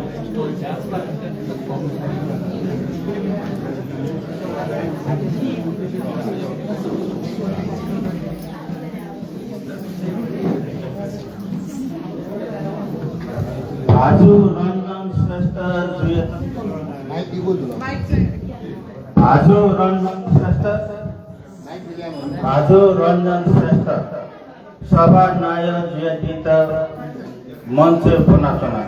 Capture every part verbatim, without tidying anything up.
भाजु रञ्जन श्रेष्ठ जुया, भाजु रञ्जन श्रेष्ठ, भाजु रञ्जन श्रेष्ठ सभानायः जुयादीत मञ्चय् ब्वनाच्वना।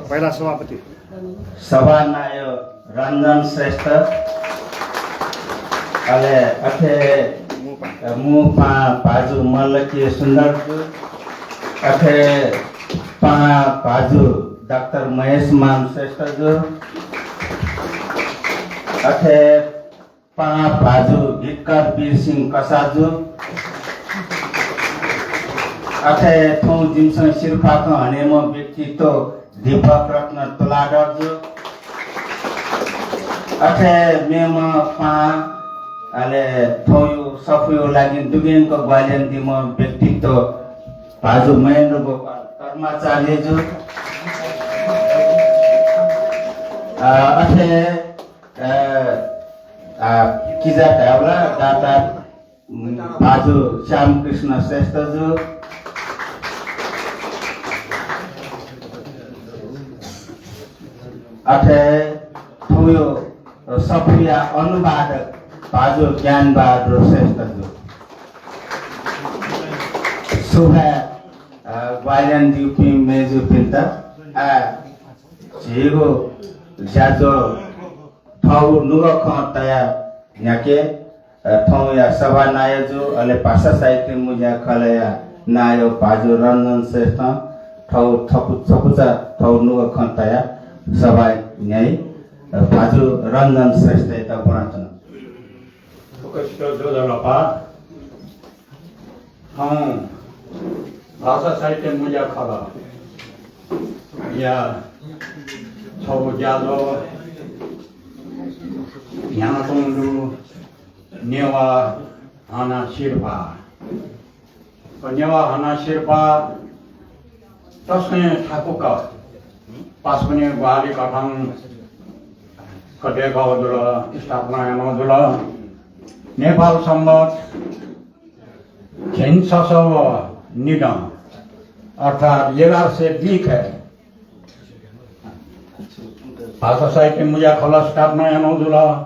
पहिला सभापति। सभानायः रञ्जन श्रेष्ठ, अले अथे मू पाहां भाजु मल्लकी सुन्दर जु, अथे पाहां भाजु डाक्टर महेश मान श्रेष्ठ जु, अथे पाहां भाजु हितकर वीर सिंह कसाः जु, अथे थौं जिमिसं सिरपाखं हनेम्ह व्यक्तित्व दीपक रत्न तुलाधर जु, अथे मेम्ह पाहां अले थौंया सफूया लागि दुग्यंक ग्वाहालि यानादीम्ह व्यक्तित्व भाजु महेन्द्र गोपाल कर्माचार्य जु, अ, अथे अ, आ, किजा धायेबलय् दाता, उम्, भाजु श्यामकृष्ण श्रेष्ठ जु। अथे थौंया सफूया अनुवादक भाजु ज्ञानबहादुर श्रेष्ठ जु। सुभाय्, अ, ग्वाहालि यानादीपिं मय्जुपिन्त, अ, झीगु ज्याझ्वः थःगु नुगः खँ तयाः न्ह्याके, अ, थौंया सभानायः जु, अले भाषा साहित्य मुँज्या खलःया नायः भाजु रञ्जन श्रेष्ठं थःगु छकु-, छकुचा थःगु नुगः खँ तयाः सभा न्ह्याइ, अ, भाजु रञ्जन श्रेष्ठयात ब्वनाच्वना। फुक्कसित ज्वजलपा। थौं भाषा साहित्य मुँज्या खलःया छगू ज्याझ्वः न्ह्यानाच्वंगु दु नेवाः हना सिरपाः। नेवाः हना सिरपाः तसकं थाकुक पासापिनि ग्वाहालि कथं कथं दयेकाः जुल, स्थापना यानाः जुल। नेपाल संवत् झिंछसः व निदँ अर्थात् एघार सय बीखय् भाषा साहित्य मुँज्या खलः स्थापना यानाः जुल।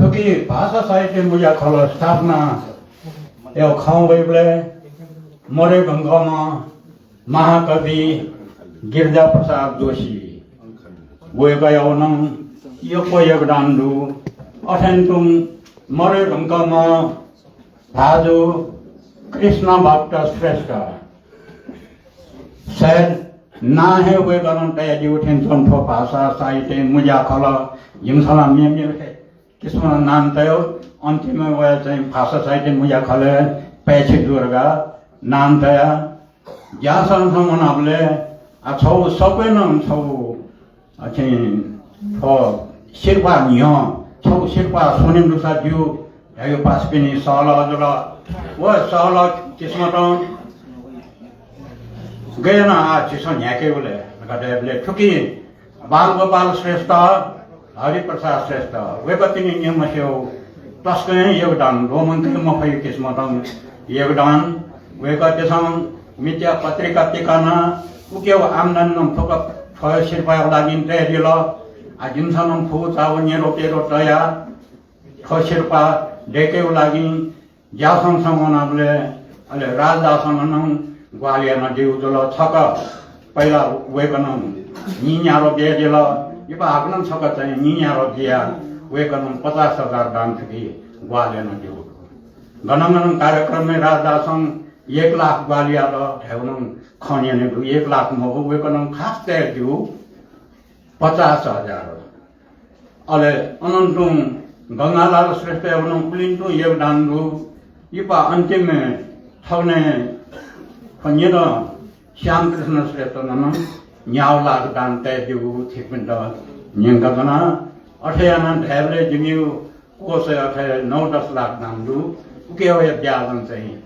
थुकी भाषा साहित्य मुँज्या खलः स्थापनाया खँ वइबलय् मदय् धुंकूम्ह महाकवि गिरिजाप्रसाद जोशी, वय्कःयागु नं यक्व योगदान दु। अथें तुं मदय् धुंकूम्ह भाजु कृष्णभक्त श्रेष्ठ, सायद नां हे वय्कलं तयादीगु थें च्वं थ्व भाषा साहित्य मुँज्या खलः। जिमिसं ला मेमेगु हे किसिमं नां तयाः अन्तिमय् वयाः चाहिँ भाषा साहित्य मुँज्या खलःया पाय्छि जू धकाः नां तयाः ज्यासंसं वनाबलय्, आ, छगू सकलें नं छगू, अ, चाहिँ थ्व सिरपाः न्ह्यः छगू सिरपाः स्वने दुसा ज्यू धयागु पासापिनि सहलह जुल। व सहलह किसिमं गय् यानाः आः झीसं न्ह्याकेगु ले धकाः धायेबलय् थुकी बालगोपाल श्रेष्ठ, हरिप्रसाद श्रेष्ठ, वय्कःपिनि निम्हसिगु तसकं योगदान, ल्वःमंके मफइगु किसिमं योगदान। वय्कःपिसं मित्या पत्रिका पिकानाः उकियागु आम्दानी नं फुक्क थ्व सिरपाःया लागिं तयादिल। आ, जिमिसं नं फुचाःगु न्यद्वः प्यद्वः तयाः थ्व सिरपाः दयेकेगु लागिं ज्यासंसं वनाबलय् अले राजदासं नं ग्वाहालि यानादीगु जुल। छकः पहिला वय्कलं न्हिं न्याद्वः बियादिल, लिपा हाकनं छकः चाहिँ न्हिं न्याद्वः बियाः वय्कलं पचास हजार दान थुकी ग्वाहालि यानादीगु दु। गनं गनं कार्यक्रमय् राजदासं एक लाख ग्वाहालि यात धयागु नं खँ न्यने दु। एक लाख मखु, वय्कलं खास तयादीगु पचास हजार। अले अनंतुं गंगालाल श्रेष्ठयागु नं उलिंतुं योगदान दु। लिपा अन्तिमय् थगनय् थ्व निदँ श्यामकृष्ण श्रेष्ठं नं न्याव लाख दान तयादीगु छिकपिन्त न्यंकाच्वना। अथे यानाः धायेबलय् जिमिगु कोषय् अथे नौ दस लाख दान दु। उकिया हे ब्याजं चाहिँ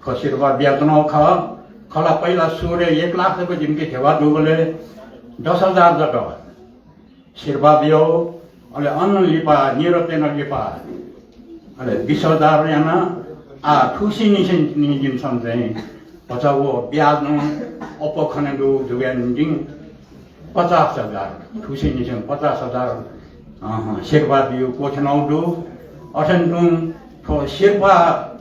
थ्व सिरपाः बियाच्वनागु खः। खला पहिला सुरुइ एक लाख जक जिमिके ध्यबा दुबलय् दस हजार जक सिरपाः बियागु, अले अन लिपा, निरतेन लिपा, अले बिस हजार याना, आ, थुसिनिसें निं जिमिसं चाहिँ भचा व ब्याजं अप्वः खने दु जूगुया निंतिं पचास हजार, थुसिनिसें पचास हजार, अहँ, सिरपाः बियागु क्वथ्यनागु दु। अथें तुं थ्व सिरपाः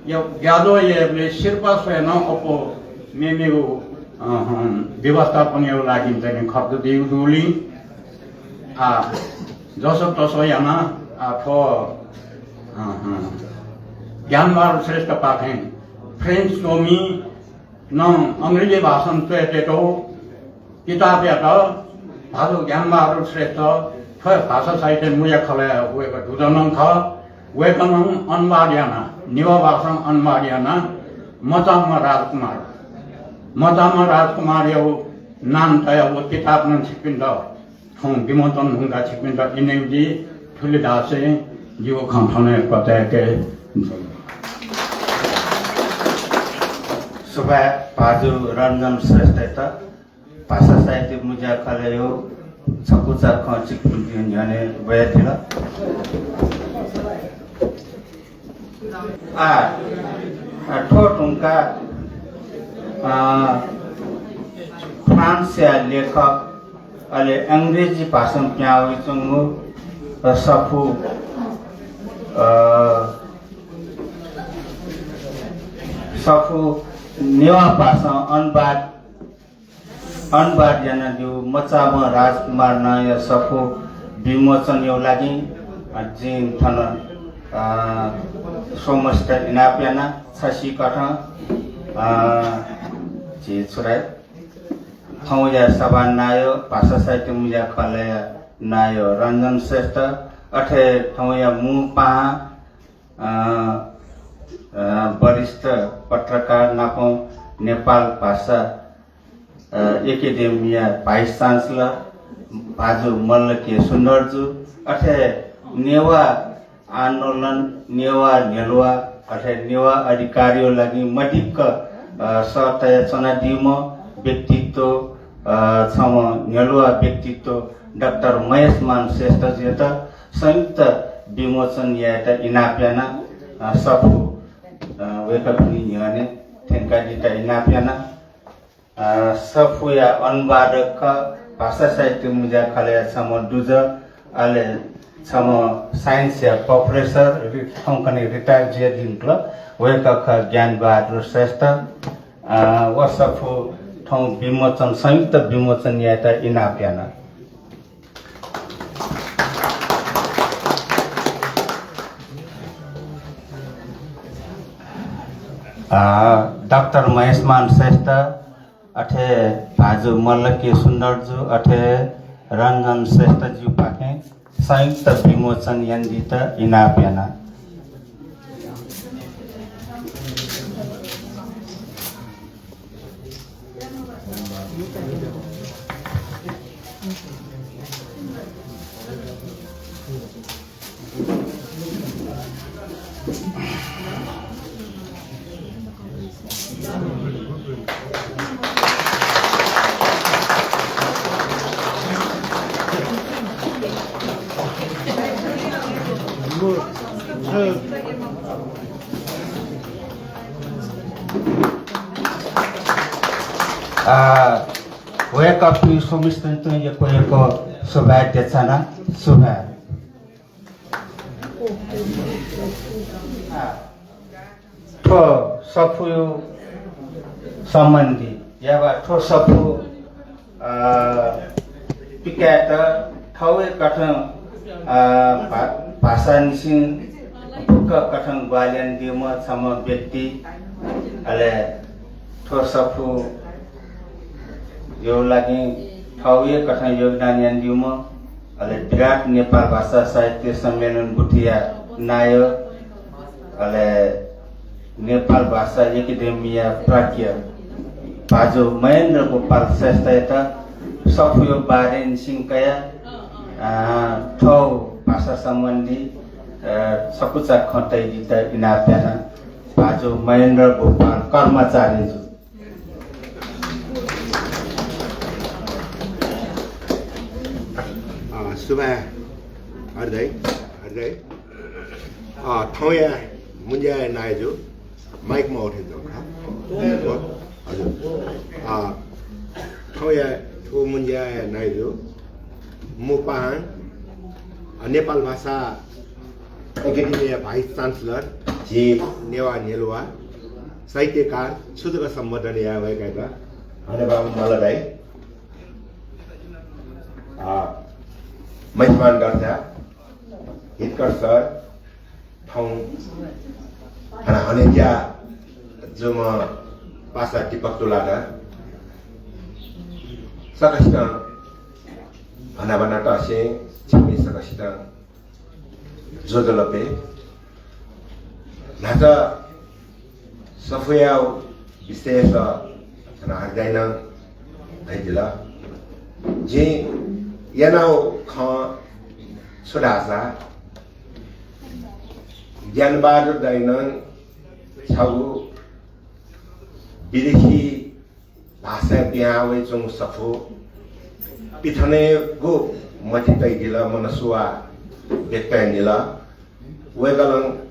या ब्याजं यायेबलय् सिरपाः स्वयाः नं अप्वः मेमेगु, अहँ, व्यवस्थापनया लागिं चाहिँ खर्च दीगु दुलिं, आ, जसतस यानाः, आ, थ्व, अहँ, ज्ञानबहादुर श्रेष्ठपाखें फ्रेन्च च्वमि नं अंग्रेजी भाषां च्वयातःगु किताबयात भाजु ज्ञानबहादुर श्रेष्ठ थ्व भाषा साहित्य मुँज्या खलःया वय्कः दुजः नं खः। वय्कलं अनुवाद यानाः, नेवाः भाषां अनुवाद यानाः मचाम्ह राजकुमार, मचाम्ह राजकुमारया नां तयाः व किताब नं छिकपिन्त थौं विमोचन धुंकाः छिकपिन्त इनाप यानादी। थुलि धासें जिगु खँ थन हे क्वचायेके। सुभाय् भाजु रञ्जन श्रेष्ठयात। भाषा साहित्य मुँज्या खलःया छकूचा खँ छिकपिन्त न्ह्यःने ब्वयादिल। आ, आ, थ्व धुंकाः, आ, फ्रान्सया लेखक, अले अंग्रेजी भाषां पिहां वयाच्वंगु, अ, सफू, अ, सफू नेवाः भाषां अनुवाद अनुवाद यानादीगु मचाम्ह राजकुमार नांया सफू विमोचनया लागिं, अ, जिं थन, अ, स्वम्हसित इनाप याना। छसिकथं, अ, झी छु धाइ, थौंया सभानायः, भाषा साहित्य मुँज्या खलःया नायः रञ्जन श्रेष्ठ, अथे थौंया मू पाहां, अ, अ, वरिष्ठ पत्रकार नापं नेपाल भाषा, अ, एकेडेमीया vice chancellor भाजु मल्ल के सुन्दरजु, अथे नेवाः आन्दोलन, नेवाः न्ह्यलुवा, अथे नेवाः अधिकारया लागिं मदिक्क, अ, सः तयाच्वनादीम्ह व्यक्तित्व, अ, छम्ह न्ह्यलुवा व्यक्तित्व डाक्टर महेशमान श्रेष्ठजुयात संयुक्त विमोचन यायेत इनाप याना, अ, सफू, अ, वय्कःपिनि न्ह्यःने थ्यंकादीत इनाप याना। अ, सफूया अनुवादक खः, भाषा साहित्य मुँज्या खलःया छम्ह दुजः, अले छम्ह science या professor, रि-, थौंकन्हय् retire जुयादीम्ह खः, वय्कः खः ज्ञानबहादुर श्रेष्ठ। अ, व सफू थौं विमोचन, संयुक्त विमोचन यायेत इनाप याना। अ, डाक्टर महेशमान श्रेष्ठ, अथे भाजु मल्ल के सुन्दरजु, अथे रञ्जन श्रेष्ठजुपाखें संयुक्त विमोचन यानादीत इनाप याना। आ, वय्कःपिं स्वम्हसितं यक्व यक्व सुभाय् देछाना। सुभाय्। आ, थ्व सफू सम्बन्धी या वा थ्व सफू, अ, पिकायेत थौंया कथं, अ, भा-, भाषांनिसें फुक्क कथं ग्वाहालि यानादीम्ह छम्ह व्यक्ति, अले थ्व सफूया लागिं थौंया कथं योगदान यानादीम्ह, अले विराट नेपाल भाषा साहित्य सम्मेलन गुथिया नायः, अले नेपाल भाषा एकेडेमीया प्राज्ञ भाजु महेन्द्र गोपाल श्रेष्ठयात सफूया बारे निसें कयाः, अ, थ्व भाषा सम्बन्धी, अ, छकूचा खँ तयादीत इनाप याना। भाजु महेन्द्र गोपाल कर्माचार्यजु। अ, सुभाय् हृदय, हृदय। अ, थौंया मुंज्याया नायःजु, माइक मवःथें जुल खः। हजुर। अ, थौंया थ्व मुंज्याया नायःजु, मू पाहां, अ, नेपाल भाषा एकेडेमीया vice chancellor, झी नेवाः न्ह्यलुवा, साहित्यकार, छु जक सम्बोधन याये वय्कःयात हनेबहःम्ह मल्ल दाइ, अ, महितमान दर्शक, हितकर सर, थौं हना हनेज्या जूम्ह पासा दीपक तुलाधर, सकसितं हनाबना तसें छिमि सकसितं ज्वजलपा। न्हाचः सफूया विषयस थन हरि दाइनं धयादिल। जिं यानागु खँ छु धाःसा, ज्ञानबहादुर दाइनं छगू विदेशी भाषाय् पिहां वयाच्वंगु सफू पिथनेगु मतिइ तयादिल, मनसुवा व्यक्त यानादिल। वय्कलं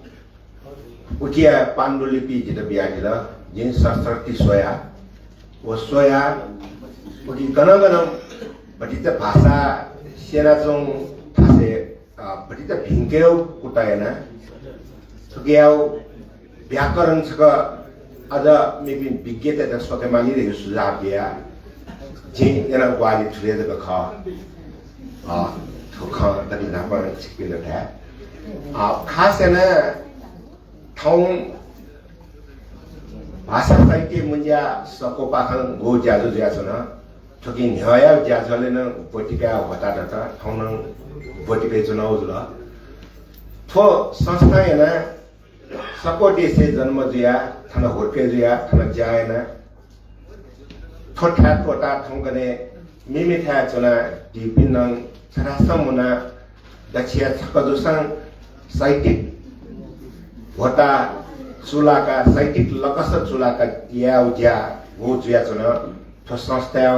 उकिया पाण्डुलिपि जितः बियादिल। जिं सरसर्ती स्वया। व स्वया उकी गनं गनं भतिचा भाषा स्यनाच्वंगु थासय्, अ, भतिचा भिंकेगु कुतः याना। थुकियागु व्याकरण छकः अझ मेपिं विज्ञतय्त स्वकेमाली धइगु सुझाव बिया। जिं यानागु ग्वाहालि थुलि जक खः। अ, थ्व खँ दकले न्हापां छिकपिन्त धाये। अ, खास यानाः थौं भाषा साहित्य मुंज्या सकोपाखं गु ज्याझ्वः जुयाच्वन। थुकिं न्ह्यःया ज्याझ्वलय् नं ब्वति कयाः ह्वःता दत, थौं नं ब्वति कयाच्वनागु जुल। थ्व संस्थां यानाः सको देशय् जन्म जुयाः, थन हुर्के जुयाः, थन ज्या यानाः, थ्व थाय् त्वःता थौंकन्हय् मेमेथाय् च्वनादीपिं नं छथासं मुनाः दच्छिया छकः जूसां साहित्यिक ह्वःता चूलाका, साहित्यिक लकस चूलाका यायेगु ज्या गु जुयाच्वन। थ्व संस्थाया,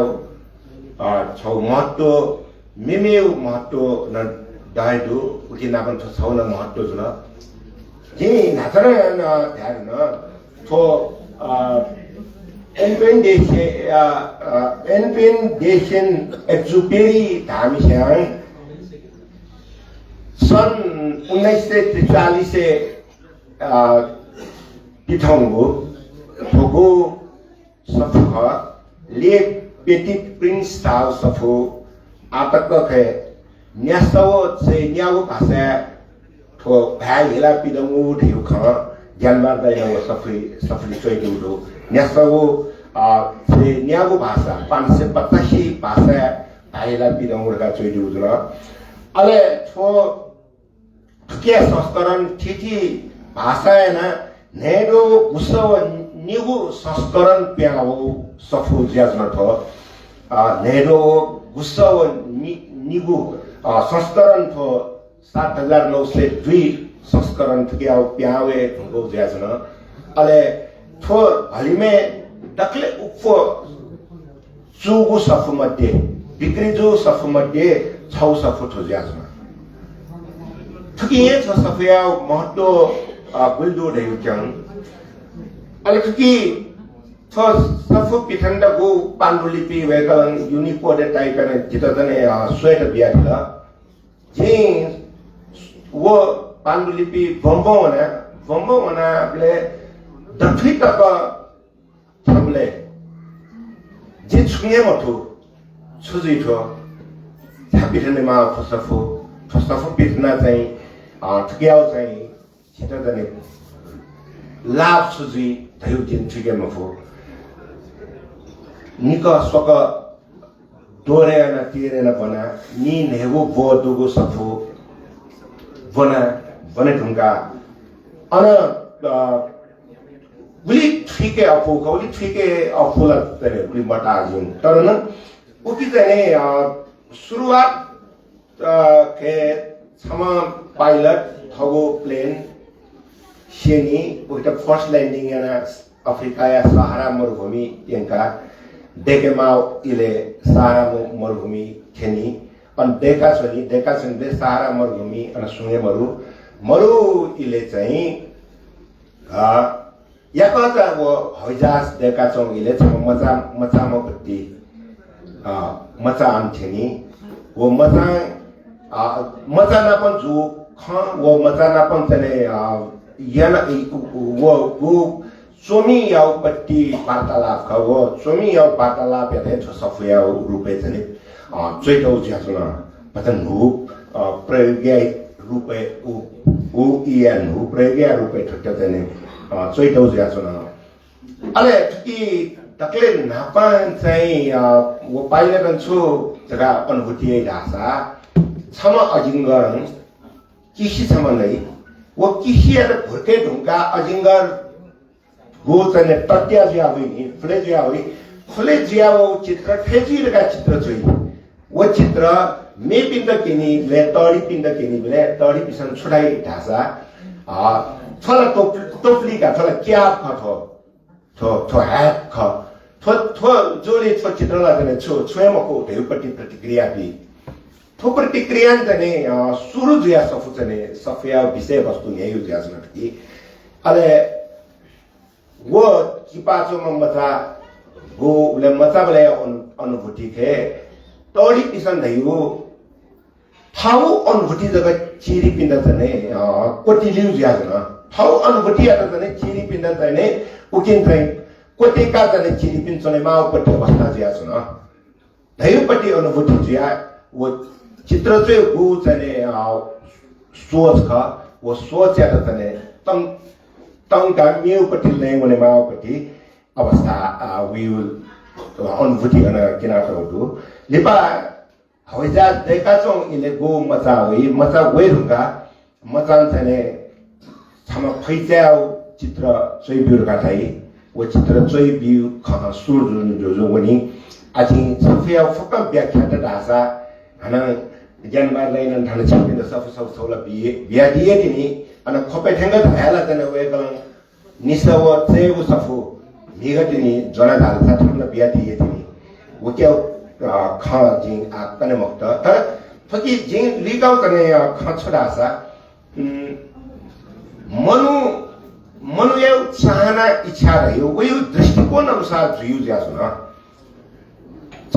अ, छगू महत्व, मेमेगु महत्व नं दये दु, उकिं नापं थ्व छगू नं महत्व जुल। जिं न्हाचः नं धाये धुन, थ्व, अ, Antoine de Saint, अ, अ, Antoine de Saint-Exupéry धाःम्हस्यां सन् उन्नाइस सय त्रिचालिसय्, अ, पिथंगु थुगु सफू खः, Les Petits Princes धाःगु सफू आःतक हे न्यासः व झी न्यागू भाषाय् थ्व भाय् हिलापिदंगु धइगु खँ ज्ञानबहादुर दाइनं व सफुइ, सफुलि च्वयादीगु दु। न्यासः व, अ, झी न्यागू भाषा, पाँच सय पचासी भाषाय् भाय् हिलापिदंगु धकाः च्वयादीगु जुल। अले थ्व थुकिया संस्करण थीथी भाषाय् यानाः न्हय्द्वः व गुसः व निगू संस्करण पिहां वःगु सफू जुयाच्वन थ्व। अ, न्हय्द्वः व गुसः व नि-, निगू, अ, संस्करण थ्व सात हजार नौ सय दुई संस्करण थुकिया पिहां वये धुंकूगु जुयाच्वन। अले थ्व हलिमय् दकले उप्वः चूगु सफू मध्ये, बिक्री जूगु सफू मध्ये छगू सफू थ्व जुयाच्वन। थुकिं हे थ्व सफूया महत्व, अ, गुलि दु धइगु क्यं। अले थुकी थ्व सफू पिथनेत गु पाण्डुलिपि वय्कलं Unicode type यानाः जितः जन, अ, स्वयेत बियादिल। जिं व पाण्डुलिपि ब्वंब्वं वना, ब्वंब्वं वनाबलय् दथुइ तक थ्यंबलय् जिं छुं हे मथू, छु जुइ थ्व, छाय् पिथनेमाः थ्व सफू, थ्व सफू पिथनाः चाहिँ, अ, थुकियागु चाहिँ झीत चाहिँ लाभ छु जुइ धइगु जिं थुइके मफु। निकः स्वकः दोहोरे यानाः तिरे यानाः ब्वना, नीन्हय्गू ब्व दुगु सफू ब्वना, ब्वने धुंकाः अन, अ, गुलि थुइके अफु खः, गुलि थुइके अफु ला तरे गुलि मताः जुइ। तर नं उकी चाहिँ नि, अ, सुरुवात, अ, के छम्ह pilot थःगु plane स्यनी, उकित first landing याना अफ्रिकाया सहारा मरुभूमि यंका दय्केमाः इलय् सहारा मु-, मरुभूमि थ्यनी। अन दय्का च्वनी, दय्का च्वनीबलय् सहारा मरुभूमि अन सुं हे मरु, मरु इलय् चाहिँ, अ, याकःचा व हवाईजहाज दय्काच्वंगु इलय् छम्ह मचा, मचाम्ह पट्टि, अ, मचा अन थ्यनी। व मचां, अ, मचा नापं जूगु खँ, व मचा नापं चाहिँ नि, अ, याना, इ, व, व च्वमियागु पट्टि वार्तालाप खः। व च्वमियागु वार्तालापयात हे थ्व सफूया रूपय् चाहिँ नि, अ, च्वइतःगु जुयाच्वन। भचा न्हू, अ, प्रयोगया रूपय् उ, उ इया न्हू प्रयोगया रूपय् थुकित चाहिँ नि, अ, च्वइतःगु जुयाच्वन। अले थुकी दकलय् न्हापां चाहिँ, अ, व pilot नं छु धकाः अनुभूति याइ धाःसा, छम्ह अजिङ्गरं किसि छम्ह नइ। व किसियात भुर्के धुंकाः अजिङ्गर गु चाहिँ नि तत्या जुया हुइ नि, खुले जुया हुइ। खुले जुया व चित्र थथे जुइ धकाः चित्र जुइ। व चित्र मेपिन्त क्यनीबलय्, तःधिपिन्त क्यनीबलय् तःधिपिसं छु धाइ धाःसा, अ, थ्व ला टोप-, टोप्ली का, थ्व ला cap खः थ्व। थ्व, थ्व hat खः। थ्व, थ्व जुलिं थ्व चित्र ला चाहिँ नि छु, छुं हे मखु धइगु पट्टि प्रतिक्रिया बी। थ्व प्रतिक्रियां चाहिँ नि, अ, सुरु जुया सफू चाहिँ नि, सफूया विषयवस्तु न्ह्यइगु जुयाच्वन कि। अले व किपा च्वंम्ह मचा गु, उबलय् मचाबलय् अनु-, अनुभूति खः। तःधिपिसं धइगु थःगु अनुभूति जक चिरिपिन्त चाहिँ नि, अ, क्वतिलिउ जुयाच्वन। थःगु अनुभूतियात चाहिँ नि चिरिपिन्त चाहिँ नि उकिं चाहिँ क्वतिका चाहिँ नि चिरिपिं च्वनेमाःगु पट्टि अवस्था जुयाच्वन। धइगु पट्टि अनुभूति जुया व चित्र च्वयेगु चाहिँ नि, अ, सोच खः। व सोचयात चाहिँ नि तं-, तंकाः मेगु पट्टि लँय् वनेमाःगु पट्टि अवस्था, अ, वइगु अनुभूति अन क्यनातःगु दु। लिपा हवाईजहाज दय्काच्वंगु इलय् गु मचा वइ, मचा वये धुंकाः मचां चाहिँ नि छम्ह फैचायागु चित्र च्वइब्यु धकाः धाइ। व चित्र च्वइब्यु खँ सुरु जुजुं वनी। आः जिं सफूया फुक्कं व्याख्या त धाःसा हानं ज्ञानबहादुर दाइनं थन छिकपिन्त सफू सफू सफू ला बिया-, बियादी हे तिनि। अन ख्वपय् थ्यंक धया ला चाहिँ नि वय्कलं निसः व च्वयेगु सफू म्हिगः तिनि ज्वना धाःसा थन ला बियादी हे तिनि। वक्यः, अ, खँ जिं आः कने मखुत। तर थुकी जिं लुइकागु चाहिँ नि, अ, खँ छु धाःसा, उम्, मनू, मनूया चाहना इच्छा धइगु वय् दृष्टिकोण अनुसार जुइगु जुयाच्वन।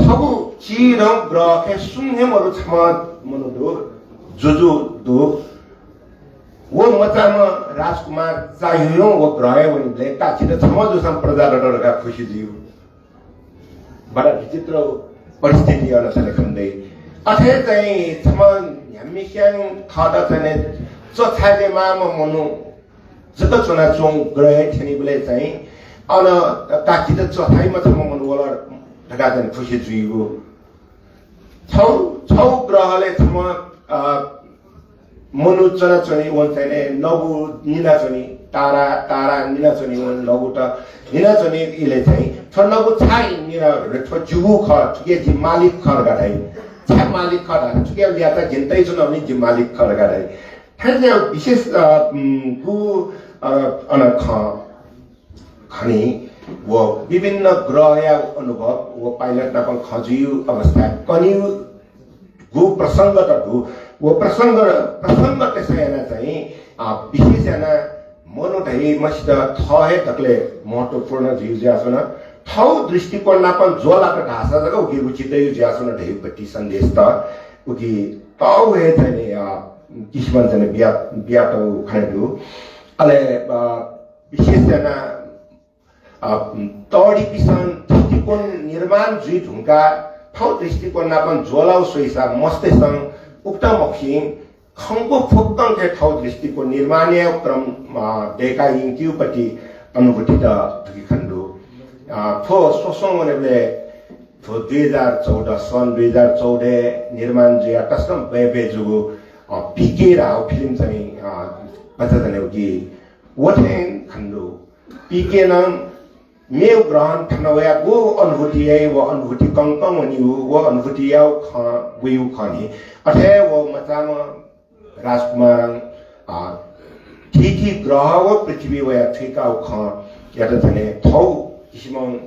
छगू चिधंगु ग्रहय् सुं हे मरु छम्ह मनू दु, जुजु दु। व मचाम्ह राजकुमार चाह्युह्युं व ग्रहय् वनीबलय् का झीत छम्ह जूसां प्रजा दत धकाः खुसी जुइगु। बडा विचित्र परिस्थिति अन चाहिँ नि खने दइ। अथे चाहिँ छम्ह न्ह्याम्हस्यां थःत चाहिँ नि च्वछाय्केमाःम्ह मनू जक च्वनाच्वंगु ग्रहय् थ्यनीबलय् चाहिँ अन का झीत च्वछाइम्ह छम्ह मनू वल धकाः चाहिँ नि खुसी जुइगु। छगू, छगू ग्रहलय् छम्ह, अ, मनू च्वनाच्वनी, वं चाहिँ नि नगु निनाच्वनी, तारा, तारा निनाच्वनी, वं नगुत निनाच्वनी इलय् चाहिँ थ्व नगु छाय् निना धुन, थ्व जिगु खः, थुकिया जि मालिक खः धकाः धाइ। छाय् मालिक खः धाःसा थुकिया ल्याचा जिं तयाच्वनागुलिं जि मालिक खः धकाः धाइ। थथे विशेष, अ, उम्, गु, अ, अन खँ खनी व विभिन्न ग्रहया अनुभव व pilot नाप खँ जुइगु अवस्था कनीगु प्रसंग त दु। व प्रसंग, प्रसंग तेसं याना चाहिँ, अ, विशेष याना मनू धइम्हसित थः हे दकले महत्त्वपूर्ण जुइगु जुयाच्वन। थःगु दृष्टिकोण नाप ज्वलात धाःसा जक उकी रुचि दइगु जुयाच्वन धइगु पट्टि सन्देश त उकी तःगु हे चाहिँ नि, अ, किसिमं चाहिँ नि बिया, बियातःगु खने दु। अले, अ, विशेष याना, अ, तःधिपिसं दृष्टिकोण निर्माण जुइ धुंकाः थःगु दृष्टिकोण नाप ज्वलाउ स्वइसा मस्तय्सं उकथं मखुसिं खंगु फुक्कं थें थःगु दृष्टिकोण निर्माण यायेगु क्रम, अ, दय्का यंकीगु पट्टि अनुभूति त थुकी खने दु। अ, थ्व स्वस्वं वनेबलय् थ्व दुई हजार चौध, सन् दुई हजार चौधय् निर्माण जुयाः तसकं बय्बय् जूगु, अ, पीके धाःगु फिल्म चाहिँ नि, अ, भचा चाहिँ नि उकी व थें खने दु। पीके नं मेव ग्रहं थन वयाः गु अनुभूति याइ, व अनुभूति कंकं वनीगु, व अनुभूति याउ खँ, वइउ खँ नि। अथे व मचाम्ह राजकुमारं, अ, थीथी ग्रह व पृथ्वी वयाः थुइकाउ खँ यात झने थौ किसिमं,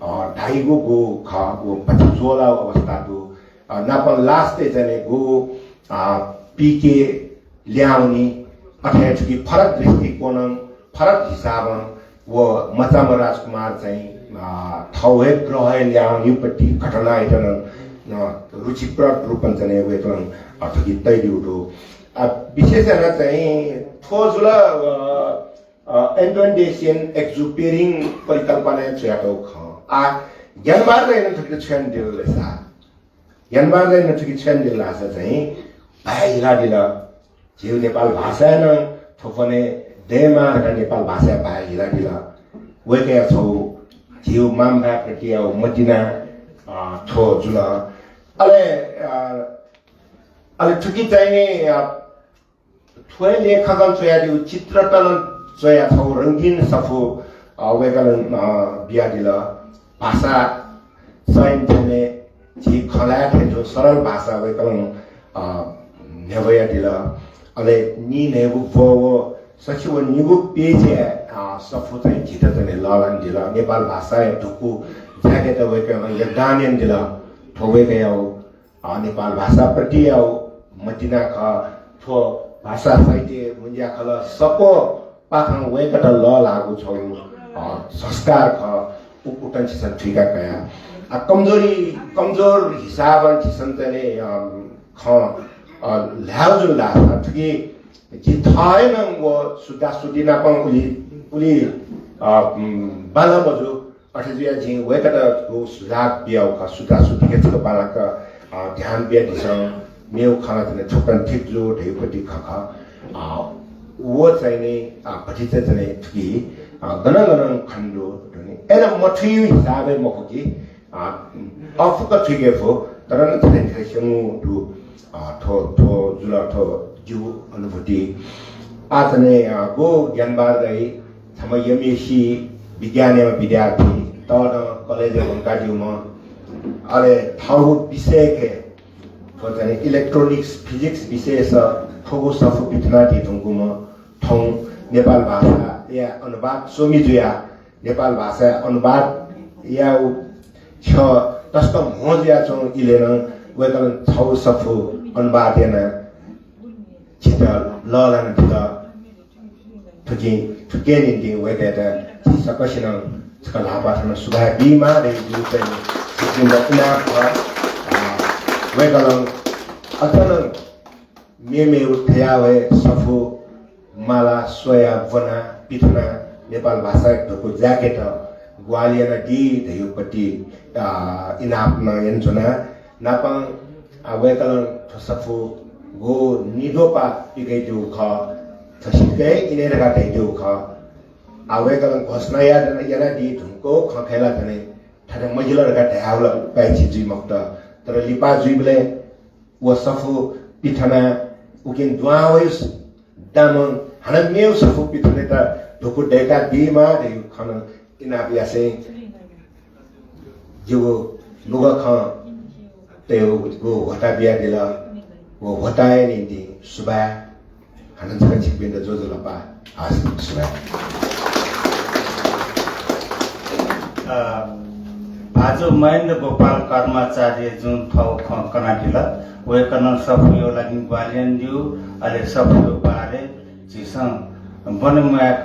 अ, धाइगु गु खः, व भति ज्वलाउ अवस्था दु। अ, नापं last-य् झने गु, अ, पीके ल्यावनी, अथे थुकी फरक दृष्टिकोणं, फरक हिसाबं व मचाम्ह राजकुमार चाहिँ, अ, थौ हे ग्रह हे ल्यावनीपट्टि घटनायात नं, अ, रुचिप्रद रूपं चाहिँ वय्कलं, अ, थुकी तयादीगु दु। अ, विशेष यानाः चाहिँ थ्व जुल, अ, अ, एन्टोन डे सेन्ट एक्जुपेरीं परिकल्पनाय् च्वयातःगु खँ। आ, ज्ञानबहादुरं थुकी छ्वयादिल सा। ज्ञानबहादुरं थुकी छ्वयादिल धाःसा चाहिँ भाय् हिलादिल। झीगु नेपाल भाषाय् नं थ्व पने दयेमाः धकाः नेपाल भाषाय् भाय् हिलादिल। वय्कःया छौ झीगु मांभाय्‌प्रतिया मतिना, अ, थ्व जुल। अले, अ, अले थुकी चाहिँ, अ, थ्व हे लेखकं च्वयादीगु चित्रत नं च्वया छौ रंगीन सफू, अ, वय्कलं, अ, बियादिल। भाषा चयन थें झी खँ ल्हाये थें थ्व सरल भाषा वय्कलं, अ, न्ह्यब्वयादिल। अले नीन्हय्गू ब्व व सछि व निगू page-य्, अ, सफू चाहिँ झीत चाहिँ लःल्हानादिल। नेपाल भाषाया धुकू जागेत वय्कलं योगदान यानादिल। थ्व वय्कःया, अ, नेपाल भाषाप्रतिया मतिना खः। थ्व भाषा साहित्य मुंज्या खलः सफूपाखें वय्कःत लःल्हाःगु छौ, अ, संस्कार खः। उ-, उकथं झीसं थुइका कया। आ, कमजोरी, कमजोर हिसाबं झीसं चाहिँ, अ, खँ, अ, ल्हायेगु जुल धाःसा थुकी झी थः हे नं व सुद्धासुद्धि नापं उलि, उलि, अ, उम्, बांलाः मजू। अथे जुयाः जिं वय्कःत व सुझाव बियागु खः, सुद्धासुद्धिके छकः बांलाक, अ, ध्यान बियादिसँ, मेगु खँ ला थुकथं ठीक जू धइगु पति खः खः। अ, व चाहिँ नि, अ, भतिचा चाहिँ नि थुकी, अ, गनं गनं खने दु धुनि। अय्नं मथुइगु हिसाबय् मखु कि, अ, अःपुक थुइके फु, तर नं थथे थथे स्यंगु दु। अ, थ्व, थ्व जुल थ्व जिगु अनुभूति। आः चाहिँ नि, अ, गु ज्ञानबहादुर दाइ छम्ह एमएसी विज्ञानया विद्यार्थी, तःधं कलेजय् वंकादीम्ह, अले थःगु विषयके थ्व चाहिँ electronics, physics विषयस थुगु सफू पिथनादी धुंकूम्ह, थौं नेपाल भाषाया अनुवाद स्वमि जुयाः नेपाल भाषाया अनुवाद याउ छ तसकं म्हो जुयाच्वंगु इलय् नं वय्कलं छौ सफू अनुवाद यानाः झीत लःल्हानादिल। थुकिं, थुकिया निंतिं वय्कःयात झी सकसिनं छकः ल्हाःपाः थन सुभाय् बीमाः धइगु चाहिँ छिकपिन्त इनाप खः। अ, वय्कलं अझ नं मेमेगु थज्याःगु हे सफू माला स्वया ब्वना पिथना नेपाल भाषाया धुकू जायेकेत ग्वाहालि यानादी धइगु पति, अ, इनाप नं यानाच्वना। नापं, अ, वय्कलं थ्व सफू गु निद्वःपाः पिकयादीगु खः, थ्व सितिकं हे इने धकाः धयादीगु खः। अ, वय्कलं घोषणा याना-, यानादी धुंकूगु खँ खय् ला थन थथे मजिल धकाः धयावल पाय्छि जुइ मखुत। तर लिपा जुइबलय् व सफू पिथना उकिं दुहां वयाः दामं हानं मेगु सफू पिथनेत धुकू दय्कादीमाः धइगु खँ नं इनाप यासें जिगु नुगः खँ तयेगु ह्वःताः बियादिल। व ह्वःताःया निंतिं सुभाय्। हानं छकः छिकपिन्त ज्वजलपा। हस्, सुभाय्। अ, भाजु महेन्द्र गोपाल कर्माचार्यजुं थःगु खँ कनादिल। वय्कलं सफूया लागिं ग्वाहालि यानादीगु, अले सफूया बारे झीसं ब्वने म्वाय्क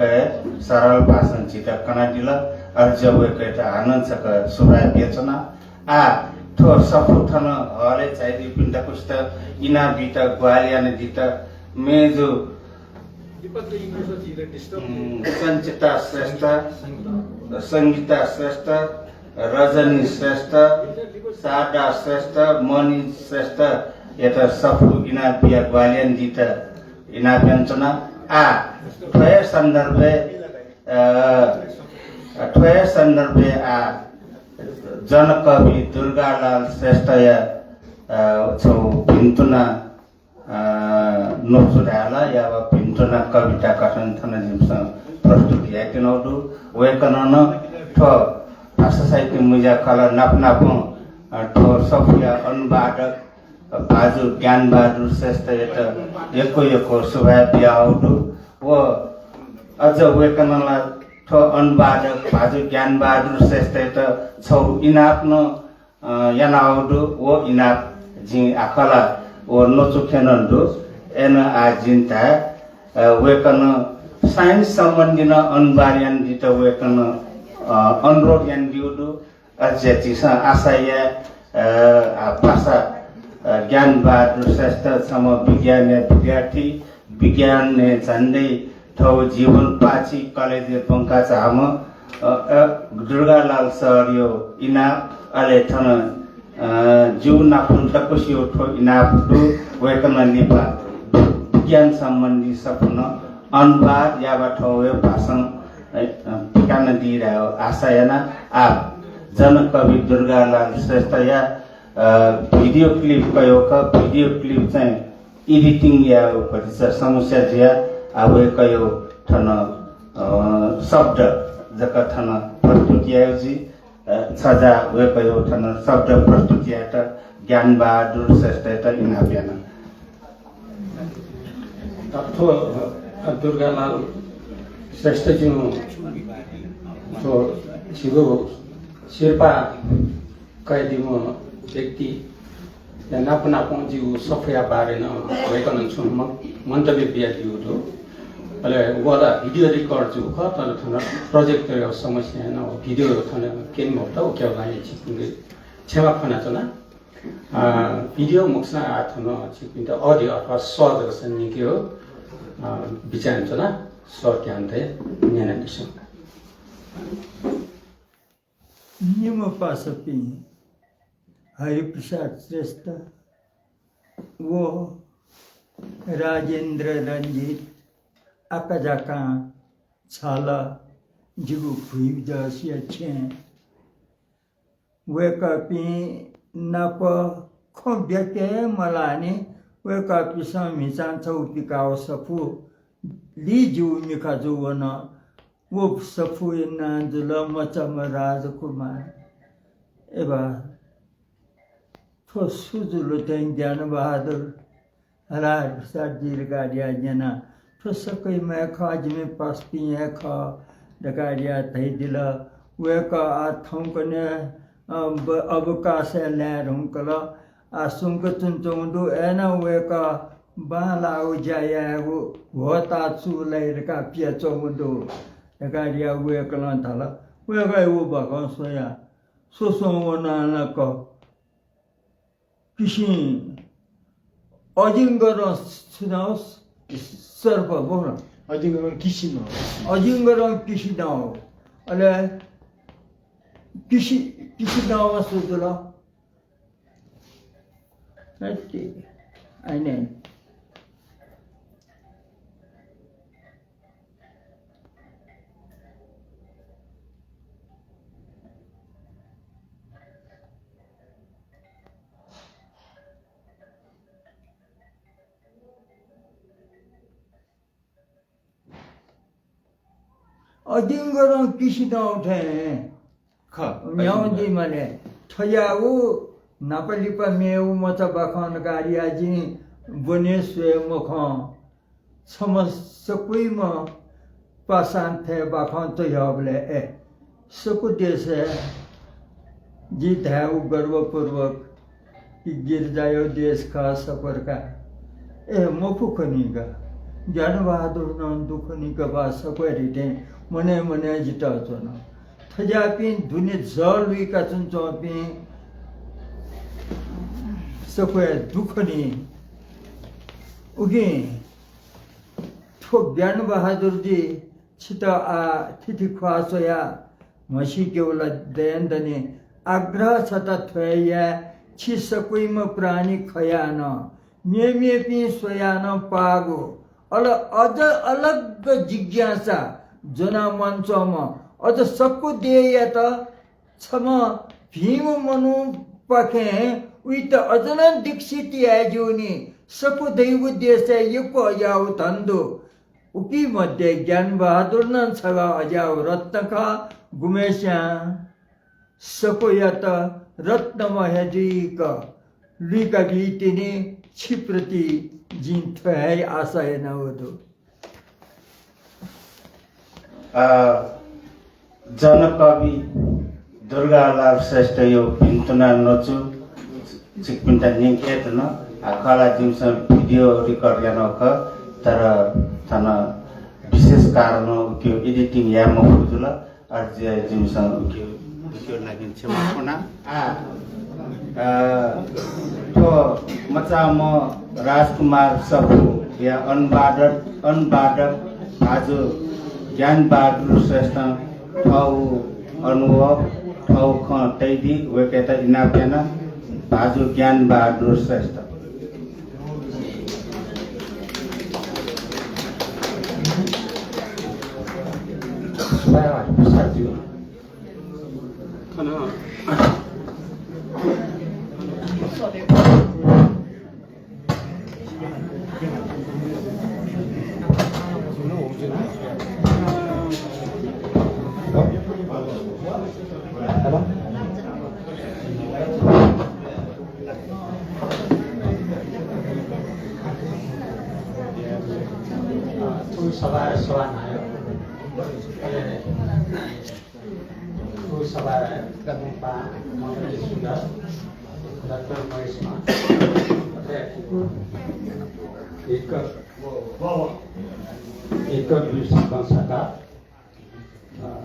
सरल भाषां झीत कनादिल। अले जिं वय्कःयात हानं छकः सुभाय् बियाच्वना। आः थ्व सफू थन हलय् झायादीपिन्त दक्वसित इनाप बीत ग्वाहालि यानादीत मय्जु, उम्, सञ्चिता श्रेष्ठ, सङ्गीता श्रेष्ठ, रजनी श्रेष्ठ, शारदा श्रेष्ठ, मणि श्रेष्ठयात सफू इनाप बियाः ग्वाहालि यानादीत इनाप यानाच्वना। आः थ्व हे सन्दर्भय्, अ, थ्व हे सन्दर्भय् आः जनकवि दुर्गालाल श्रेष्ठया, अ, छगू भिन्तुना, अ, न्वचु धायेला या वा भिन्तुना कविता कथं थन जिमिसं प्रस्तुत यायेत्यनागु दु। वय्कलं नं थ्व भाषा साहित्य मुँज्या खला नाप नापं, अ, थ्व सफूया अनुवादक, अ, भाजु ज्ञानबहादुर श्रेष्ठयात यक्व यक्व सुभाय् बियाहःगु दु। व अझ वय्कलं ला थ्व अनुवादक भाजु ज्ञानबहादुर श्रेष्ठयात छगू इनाप नं, अ, यानाहःगु दु। व इनाप जिं आखला व नचुखे नं दु। अय्नं आः जिं धाये, अ, वय्कलं science सम्बन्धी नं अनुवाद यानादीत वय्कलं, अ, अनुरोध यानादीगु दु। अझ झीसं आशा याये, अ, आ, पासा, अ, ज्ञानबहादुर श्रेष्ठ छम्ह विज्ञानया विद्यार्थी, विज्ञानय् झन्डै थःगु जीवन पाय्छि कलेजय् ब्वंका झाःम्ह, अ, अ, दुर्गालाल सरया इनाप, अले थन, अ, जिगु नाप दक्वसिया थ्व इनाप दु। वय्कलं लिपा विज्ञान सम्बन्धी सफू नं अनुवाद याःगु थ्व हे भाषां, अ, अ, पिकानादी धयागु आशा याना। आः जनकवि दुर्गालाल श्रेष्ठया, अ, video clip कयागु खः। Video clip चाहिँ editing यायेगु भतिचा समस्या जुयाः आः वय्कःया थन, अ, शब्द जक थन प्रस्तुत यायेगु जुइ। अ, छजा वय्कःया थन शब्द प्रस्तुत यायेत ज्ञानबहादुर श्रेष्ठयात इनाप याना। थ्व, अ, दुर्गालाल श्रेष्ठज्यू थ्व झीगु सिरपाः कयादीम्ह व्यक्ति या नाप नापं जिगु सफूया बारे नं वय्कलं छुं म-, मन्तव्य बियादीगु दु। अले व ला video record जूगु खः, तर थन projector या समस्यां नं video थन क्यने मफुत, उकिया लागिं छिकपिन्त क्षमा फ्वनाच्वना। अ, video मखुसां आः थन छिकपिन्त audio अथवा सः जक सन्निके हो, अ, बिचाः यानाच्वना, सः ध्यान तयाः न्यनादिसँ। निम्ह पासापिं हरिप्रसाद श्रेष्ठ व राजेन्द्र रंजित आकाझाकां छाल जिगु भुइजःसिया छेँ। वय्कःपिं नाप खँ ब्याके मलाःनि। वय्कःपिंसं म्हिचां छगू पिकाःगु सफू लि जूगु मिखा जूवन। व सफूया नां जुल मचाम्ह राजकुमार। एबा, थ्व सु जुल थें ज्ञानबहादुर हरिप्रसादजी धकाः धयाः न्यना। थ्व सकैम्ह हे खः, जिमि पासापिं हे खः धकाः धयाः धयादिल। वय्कः आः थौंकन्हय्, अ, ब-, अवकाशय् लाये धुंकल। आः सुंक च्वनाच्वंगु दु। अय्नं वय्कः बांलाःगु ज्या यायेगु ह्वःताः चूलाइ धकाः पियाच्वंगु दु धकाः धयाः वय्कलं धाल। वय्कःया व बाखं स्वयाः स्वस्वं वनाः नं क किसिं अजिंगरं छु धाःगु, सर्प, मखु ला? अजिंगरं किसि धाःगु। अजिंगरं किसि धाःगु। अले किसि, किसि धाःगु सु जुल? अति, आइने। अजिंगरं किसि धाःगु थें खः, न्ह्याउ अजिंगर। जुइ माले। थज्याःगु न्हापा लिपा मेगु मचा बाखं धकाः धयाः जिं ब्वने स्वये मखं। छम्ह सकुइम्ह पासां थथे बाखं च्वयाहःबलय्, ए, सकु देशय् जिं धायेगु गर्वपूर्वक कि गिरिजाया देश खः सकु धकाः। ए, मफु खनी का। ज्ञानबहादुर नं दु खनी का बा सकु हे रिथें मनय् मनय् जितः च्वन। थज्याःपिं दुने जः लुइका च्वनाच्वंपिं सकु हे दु खनी। उकिं थ्व ज्ञानबहादुरजी छितः आः थीथी ख्वाः स्वयाः म्हसीकेगु ला दयें दनि। आग्रह छता थ्व हे याये, छि सकुइम्ह प्राणी खयाः नं, मेमेपिं स्वयाः नं पाःगु, अले अझ अलग जिज्ञासा ज्वना मन्च्वंम्ह अझ सकु देय्‌यात छम्ह भिंम्ह मनूपाखें उइत अझ नं दीक्षित याये ज्यूनि। सकु दइगु देशय् यक्व अज्याःगु धन दु। उकी मध्ये ज्ञानबहादुर नं छगः अज्याःगु रत्न खः। गुम्हेस्यां सफूयात रत्न मह्यादीक लुइका बीतिनि, छिप्रति जिं थ्व हे आशा यानागु दु। अ, जनकवि दुर्गालाल श्रेष्ठया भिन्तुना नचु छिकपिन्त न्यंके धुन। आ, खला जिमिसं video record यानागु खः, तर थन विशेष कारणं उकिया editing याये मफु जुल। अले जिमिसं उकिया, उकिया लागि क्षमा फ्वना। आ, अ, थ्व मचाम्ह राजकुमार सफूया अनुवादक, अनुवादक भाजु ज्ञानबहादुर श्रेष्ठं थःगु अनुभव, थःगु खँ तयादी, वय्कःयात इनाप याना। भाजु ज्ञानबहादुर श्रेष्ठ। थ्व सभाय् सभानायः, अले थ्व सभाय् प्रमुख पाहां मण्डली सुन्दर, डाक्टर महेश मान, अले एक, एक दुई सकल सका, अ,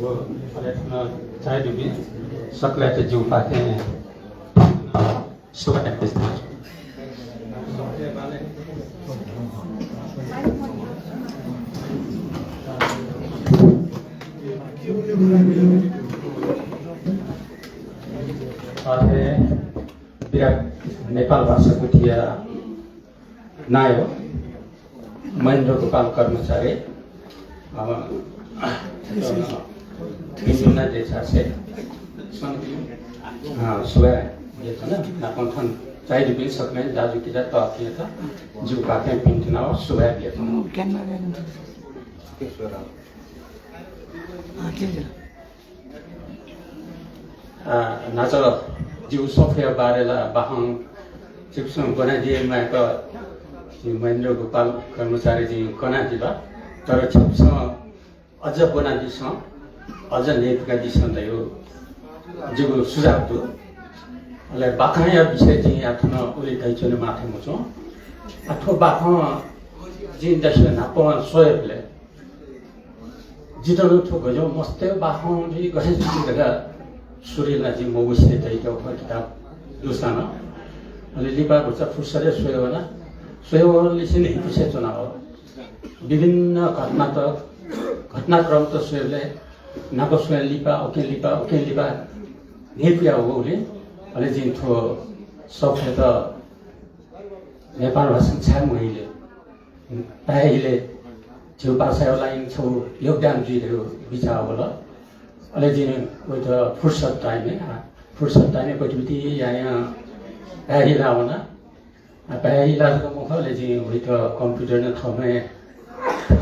व अले थन चाय दुबी सकलयात जिगु पाखें सुभाय् देछाना। अथे विराट नेपाल भाषा गुथिया नायः महेन्द्र गोपाल कर्माचार्य, अ, भिन्तुना देछासें, अ, सुभाय् देछाना। नापं थन चाय दुपिं सकलें दाजुकिजा तःपिंयात जिगु पाखें भिन्तुना व सुभाय् देछाना। अ, न्हाचः जिगु सफूया बारे ला बाखं छिकपिन्सं ब्वनादी हे माय्क, जिं महेन्द्र गोपाल कर्माचार्यजुं कनादिल। तर छिकपिन्सं अझ ब्वनादिसँ, अझ न्ह्यइपुकादिसँ धयागु जिगु सुझाव दु। अले बाखंया विषय जिं आः थन उलि धयाच्वने माथय् मच्वं। आः थ्व बाखं जिं दक्व न्हापां स्वयेबलय् जितः नं थ्व गज्याःगु मस्तय् बाखं जुइ, गथे जुइ धकाः सुरु याना जिं मवसें तयातःगु खः किताब दुसां नं। अले लिपा भचा फुर्सदय् स्वये वना। स्वये वंबलय् लिसें न्ह्यइपुसे च्वना वः। विभिन्न घटनात, घटनाक्रमत स्वयेबलय् न्हापा स्वयां लिपा, उकिं लिपा, उकिं लिपा न्ह्यइपुया वःगुलिं अले जिं थ्व सफूयात नेपाल भाषां छाय् म्हहिले, पाय् हिले झीगु भाषाया लागिं छगू योगदान जुइ धयागु बिचाः वल। अले जिं वइत फुर्सद time-य्, आ, फुर्सद time-य् गतिविधि यायां पाय् हिला वना। आ, पाय् हिला जक मखु, अले जिं वइत computer नं थःम्हं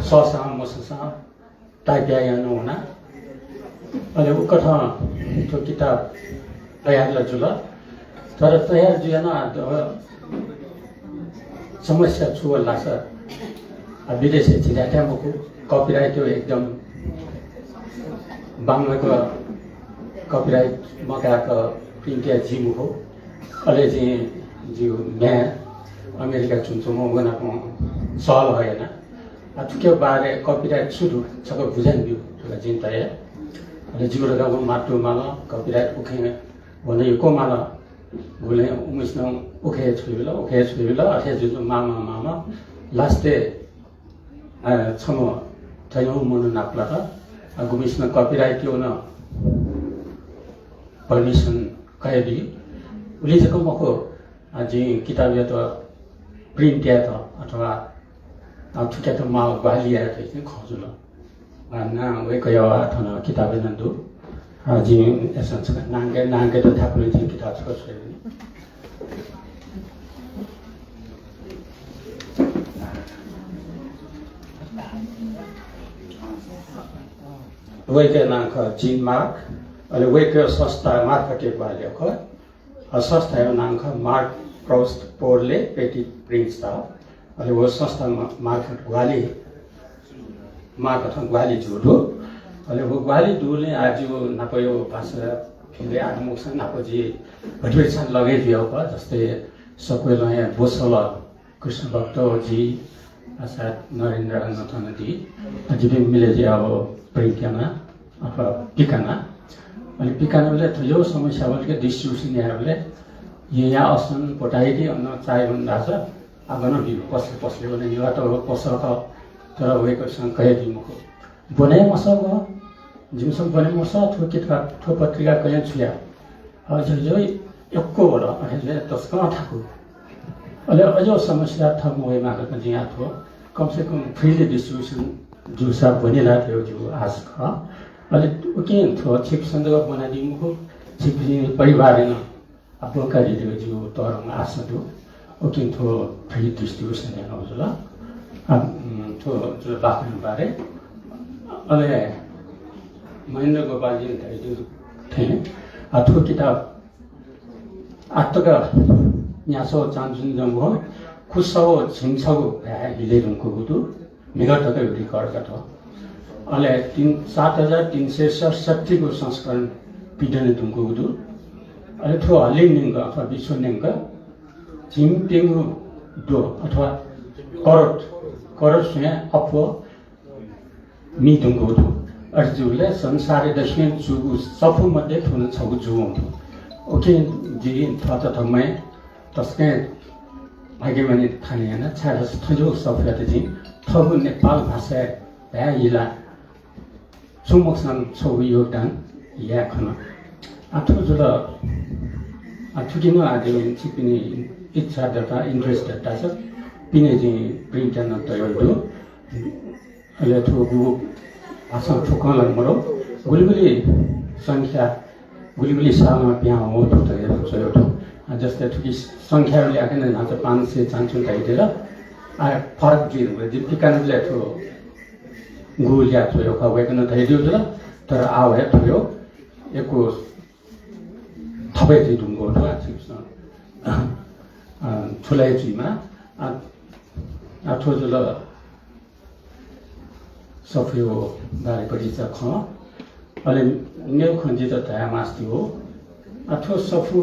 सःसां मसःसां type यायां नं वना। अले उकथं थ्व किताब तयार ला जुल। तर तयार जुयाः नं, अ, समस्या छु वल धाःसा, अ, विदेशय् झी धायेथें मखु, copyright एकदम बांलाक copyright मकायेक print याये जुइ मखु। अले जिं जिगु म्ह्याय् अमेरिका च्वंच्वंम्ह, व नाप सहलह याना। आ, थुकिया बारे copyright छु दु, छकः बुझानाब्यु धकाः जिं धया। अले जिगु धकाः वं मात्तु माल, copyright उखें वने यक्व माल। गुबलें उमिसं उखे छ्वयाबिल, उखे छ्वयाबिल, अथे जुजुं माःमाः माःमाः last-य्, अ, छम्ह थज्याःगु मनू नापलात। अ, गुम्हसिनं copyright-या नं permission कयादी। उलि जक मखु, अ, जिं किताबयात print यायेत अथवा, अ, थुकियात माःगु ग्वाहालि यायेत इपिं खः जुल। अ, नां वय्कःया थन किताबय् नं दु। अ, जिं अय्सां छकः नांके, नांकेत थाकुलि जिं किताब छकः स्वयेगु। वय्कःया नां खः जीन मार्क, अले वय्कःया संस्था मार्फत ग्वाहालि याः खः। अ, संस्थाया नां खः मार्क प्रौस्ट पोरले पेटी प्रिन्स दा। अले व संस्था मा-, मार्फत ग्वाहालि, मार्फत ग्वाहालि जूगु दु। अले व ग्वाहालि दुगुलिं आः जिगु नापया भाषा फिले आगमोक्सन नाप जि भतिभति छान लगे जुयाः खः, जस्तै सक्वय् लँया बोसल कृष्णभक्त जी, अर्थात् नरेन्द्र नथनदी, जिपिं मिले जुयाः व प्रिन्ट याना अथवा पिकाना। अनि पिकानाबलय् थ्व समस्या वल कि distribution यायेबलय् येँया असन पोटाइति अन चायेबन धाःसा आः गन बी, पसले पसले वने निवात पसः खः, तर वय्कःसं कयादी मखु। ब्वने मसः व, जिमिसं ब्वने मसः थ्व किताब, थ्व पत्रिका कयां छु याये। अझ जो यक्व वल, अथे जुयाः तसकं थाकु। अले अज्याःगु समस्या थः मवयेमाः धकाः जिं आः थ्व कम से कम freely distribution जूसा ब्वने ला धयागु जिगु आश खः। अले उकिं थ्व छिकपिन्सं जक ब्वनादी मखु, छिकपिनि परिवारय् नं आः ब्वंकादी धयागु जिगु तःधंगु आशा दु। उकिं थ्व free distribution यानागु जुल। आः, उम्, थ्व जुल बाखनया बारे। अले महेन्द्र गोपालजीं धयादीगु थें, आः थ्व किताब आःतक न्यासः चान्चुन जंगु, खुसः झिंछगू भाय् हिले धुंकूगु दु, म्हिगः तक record का थ्व। अले तीन, सात हजार तीन सय सतसट्ठीगु संस्करण पिदने धुंकूगु दु। अले थ्व हलिं न्यंक अथवा विश्व न्यंक झिंप्यंगू द्वः अथवा करोड, करोड स्वयां अप्वः मी धुंकूगु दु। अथे जूबलय् संसारय् दक्वं जूगु सफू मध्ये थ्व नं छगू जूगु दु। उकिं जिं थःत थःम्हं तसकं भाग्यमानी ठाने याना, छाय्धाःसा थज्याःगु सफूयात जिं थःगु नेपाल भाषाय् भाय् हिला छुं मखुसां छगू योगदान याये खन। आः थ्व जुल, आः थुकिं नं आः जिं छिकपिनि इच्छा दत, interest दत धाःसा पिने जिं print याना तयागु दु। अले थ्व गुगु भाषां थुकं ला मदु, गुलि गुलि संख्या, गुलि गुलि सालं पिहां वःगु थ्व धयागु च्वयागु दु। आ, जस्तै थुकी संख्या ल्याखं नं न्हाचः पाँच सय चान्चुन धयादिल। आ, फरक जुइ धुंकल, जिं पिकानाबलय् थ्व गुगु ल्याः च्वयागु खः वय्कलं धयादीगु जुल, तर आः हे थ्व यक्व थप हे जुइ धुंकूगु दु, आ, छिकपिन्सं, अ, छु ला हे जुइमाः। आ, आ, थ्व जुल सफूया बारे परिचय खँ। अले मेगु खँ जितः धयाः मास्ति हो। आ, थ्व सफू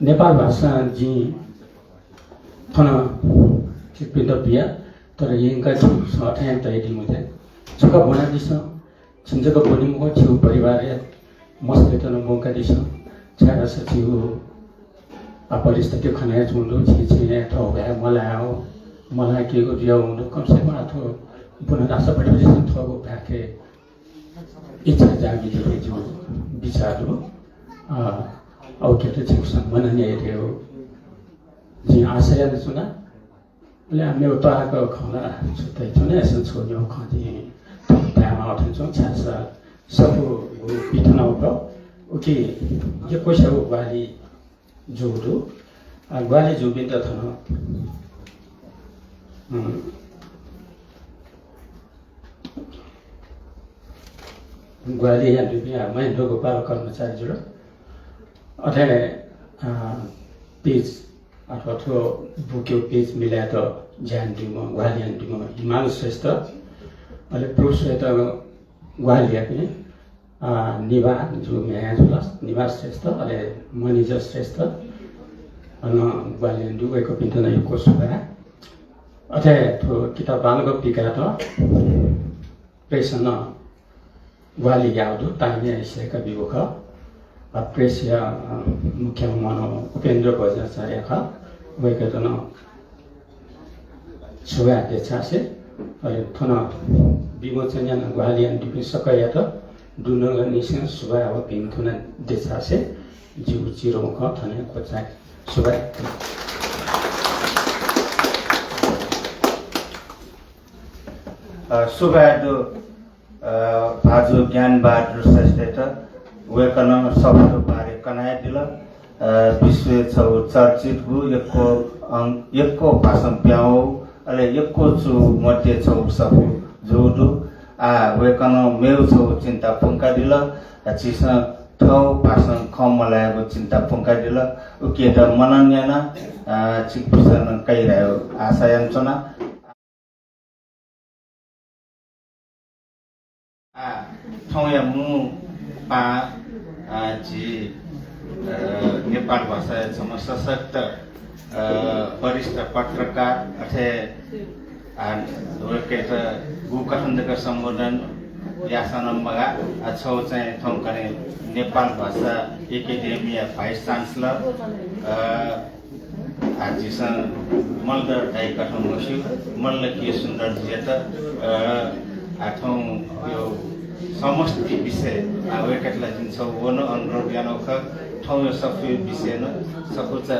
नेपाल भाषां जिं थन छिकपिन्त बिया, तर यंकाः छिकपिन्सं अथें तयादी मते। छकः ब्वनादिसँ। छिं जक ब्वने मखु, छिगु परिवारया मस्तय्त नं ब्वंकादिसँ। छाय्धाःसा छिगु आ परिस्थिति खने हे च्वं दु, छिं छेँय् थःगु भाय् मलायेगु, मलाकेगु जुयावं दु। कम से कम आ थ्व ब्वन धाःसा भतिभतिसं थःगु भाय्‌के इच्छा जागि जुइ धइगु जिगु बिचाः दु। अ, अ, उकियात छिकपिन्सं मनन याये धइगु जिं आशा यानाच्वना। अले आ मेगु तःहाकः खँ ला छु तयाच्वने, अय्‌सां छगू निगू खँ जिं धायेमाः थें च्वं, छाय्‌धाःसा सफूगु पीथनागु खः। उकिं यक्वस्यागु ग्वाहालि जूगु दु। आ, ग्वाहालि जूपिन्त थन, उम्, ग्वाहालि यानादीपिं आ, महेन्द्र गोपाल कर्माचार्य जुल। अथे, आ, page अथवा थ्व बुकया page मिलायेत ज्या यानादीम्ह, ग्वाहालि यानादीम्ह हिमाल श्रेष्ठ, अले proofreader ग्वाहालि याःपिं, आ, निभा जु म्ह्याय् जुल, निभा श्रेष्ठ, अले मनिजर श्रेष्ठ, अन ग्वाहालि यानादीगु वय्कःपिन्त नं यक्व सुभाय्। अथे थ्व किताब बांलाक पिकायेत प्रेसं नं ग्वाहालि याःगु दु, ताःमिया सय्‌का ब्यूगु खः। आ, प्रेसया, अ, मुख्य मनू उपेन्द्र बज्राचार्य खः, वय्‌कःयात नं सुभाय् देछासें, अले थन विमोचन यानाः ग्वाहालि यानादीपिं सकलयात दुनुगलंनिसें सुभाय् व भिंतुना देछासें जिगु चिधंगु खँ थन हे क्वचाये। सुभाय्। अ, सुभाय् दु, अ, भाजु ज्ञानबहादुर श्रेष्ठयात। वय्‌कलं सफूया बारे कनादिल। अ, विश्वय् छगू चर्चितगु, यक्व अं-, यक्व भाषां पिहां वःगु, अले यक्व जूगु मध्ये छगू सफू जूगु दु। आः वय्‌कलं मेगु छगू चिन्ता प्वंकादिल। झीसं थःगु भाषां खँ मल्हायेगु चिन्ता प्वंकादिल। उकियात मनन यानाः, अ, छिकपिन्सं नं कयादियागु आशा यानाच्वना। आः थौंया मू पाहां, अ, झी, अ, नेपाल भाषाया छम्ह सशक्त, अ, वरिष्ठ पत्रकार, अथे, अ, वय्‌कःयात गुकथं जक सम्बोधन याःसां नं मगाः, अ, छगू चाहिँ थौंकन्हय् नेपाल भाषा एकेडेमीया vice chancellor, अ, आः झीसं मल्ल दाइ कथं मस्यू, मल्ल के सुन्दरजुयात, अ, आः थौंया समस्त विषय, आः वय्‌कःयात ला जिं छगू व नं अनुरोध यानागु खः, थौंया सफूया विषय नं सफूचा